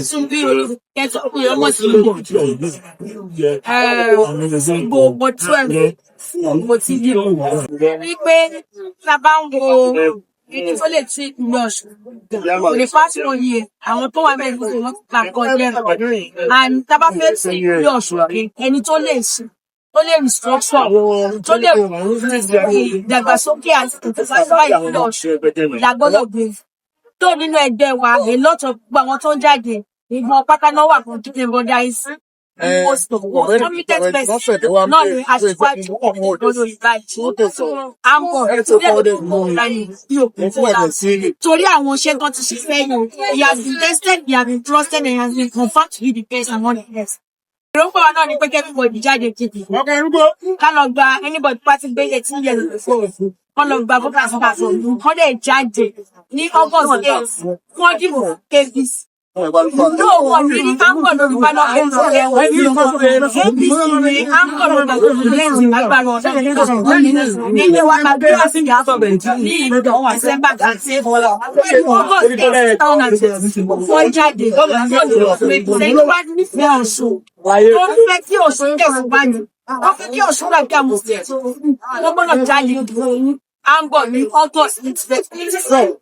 Tún bí kẹtọ pé ọmọ tí ń bọ̀. Gbogbo 12 mo ti dé. Wípé tá a bá ń wo ẹni tó lè tún ìpínlẹ̀ Ọ̀ṣun. For the past one year, àwọn tó wà bẹ́ẹ̀ ní wọ́n ti pa nǹkan jẹ́. And tá a bá fẹ́ tún ìpínlẹ̀ Ọ̀ṣun, ẹni tó lè ṣe, tó lè restructure, tó lè ìdàgbàsókè àti ìtẹ̀síwájú ìpínlẹ̀ Ọ̀ṣun la gbọ́dọ̀ gbé. Tó nínú ẹgbẹ́ wa, a lot of gbogbo àwọn tó ń jáde, ìgbọ̀n pátá náà wà fún tó lè there is most competent person náà ni aṣíwájú olórí báyìí. Àmọ́ torí àwọn iṣẹ́ tó ti ṣe sẹ́yìn, he has been tested, he has been trusted and he has been confirmed to be the best among the best. Èròǹgbà wa náà ni pé kí everybody jáde kejì. Ká lọ gba anybody party gbé 18 years kọ́ lọ gba voters card, kọ́ dẹ̀ jáde ní August 8, wọ́n dìbò APC. No, wọ́n ní à ń bọ̀ lórí ballot paper. APC ní à ń bọ̀ lórí ballot lágbára ọ̀dọ́. Ẹgbẹ́ wa máa gbé àsìkò ní December 30, August 8, 2024. Wọ́n jáde, wọ́n dìbò fún APC. Ẹni tó bá nífẹ̀ẹ́ Ọ̀ṣun, tó ń fẹ́ kí Ọ̀ṣun tẹ̀síwájú, wọ́n fẹ́ kí Ọ̀ṣun dàbí àwọn state, wọ́n gbọ́dọ̀ jáde. À ń bọ̀ ní August 20.